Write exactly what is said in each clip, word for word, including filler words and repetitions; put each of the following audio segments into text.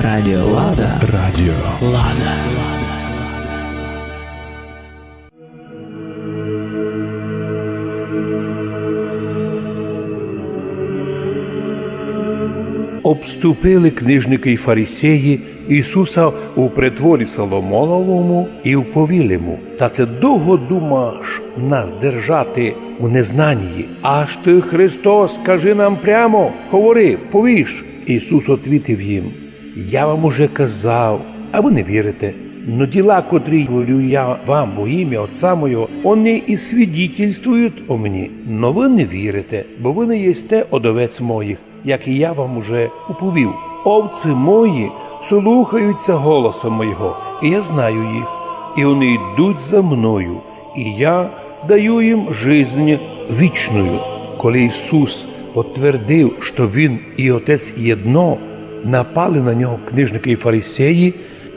Радіо Лада. Радіо Лада. Обступили книжникы и фарисеї Ісуса у притворі Соломоновому и вповіли му: Та ци довго думаш нас держати у незнанії? Аж ты Христос, скажи нам прямо, говори, повіш. Ісус отвітив їм: Я вам уже казав, а вы не вірите. Но діла, котрі творю я вам во імя Отця Мойого, они и свідітельствують о мені, но вы не вірите, бо вы не єсте од овец моїх, як и я вам уже уповів. Овці мої слухають ся голоса Мойого, и я знаю їх, и они йдуть за мною, и я даю їм жизнь вічную. Коли Ісус потвердив, што Він и Отець єдно, напали на нього книжникы и фарисеї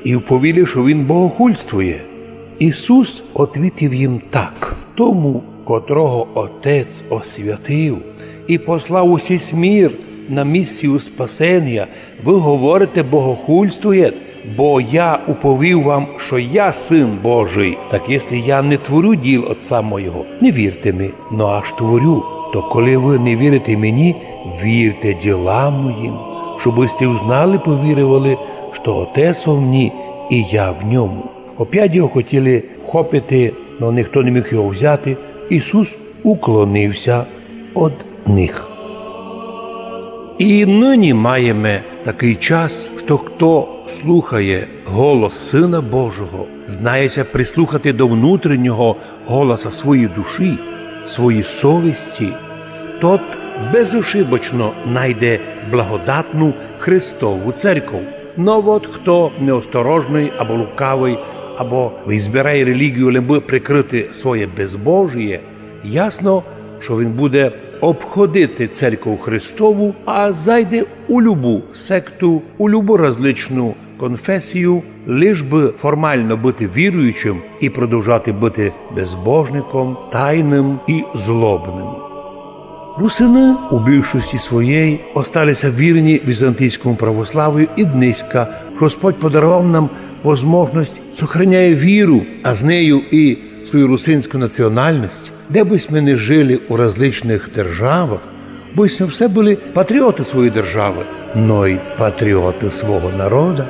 и вповіли, што Він богохульствує. Ісус отвітив їм так: Тому, котрого Отець освятив и послав у сей мір на місію спасеня, вы говорите: богохульствує, бо я уповів вам, што я Сын Божий. Так єсли я не творю діл Отця Мойого, не вірте ми. Но аж творю, то коли вы не вірите мені, вірте ділам моїм, штобы сьте узнали, повірували, што Отець во мені и я в ньому. Опять його хотіли вхопити, но ніхто не міг його взяти. Ісус уклонив ся од них. И нині маєме такый час, што хто слухає голос Сына Божого, знає ся прислухати до внутреннього голоса своєї душі, своєї совісти, тот безошибочно найде благодатну Христову церков. Но от хто неосторожный або лукавый, або избирає релігію, лем бы прикрыти своє безбожіє, ясно, што він буде обходити церков Христову, а зайде у любу секту, у любу различну конфесію, лиш бы формално быти віруючым и продовжати быти безбожником, тайным и злобным. Русины у більшости своєй остали ся вірні візантийському православію и днеська. Господь подаровав нам возможность, сохраняє віру, а з нею и свою русинську національность. Де бы сьме не жили у различных державах, бы сьме все были патріоты своєї державы, но й патріоты свого народа.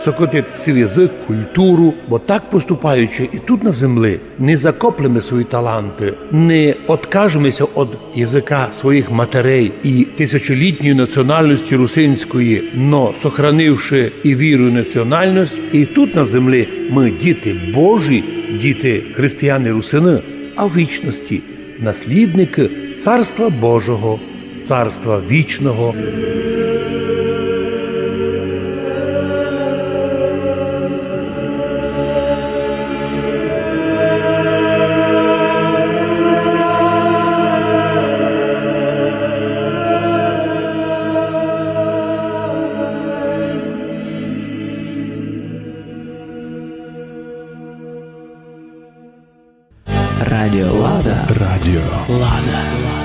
Сокотити свій язык, культуру, бо так поступаючи и тут на земли, не закоплеме свої таланты, не откажеме ся од языка своїх матерей и тисячолітньої національности русинської, но сохранивши и віру, и національность, и тут на земли мы діти Божі, діти християни-русины, а в вічности наслідникы Царства Божого, Царства вічного. Радіо Лада. Радіо Лада.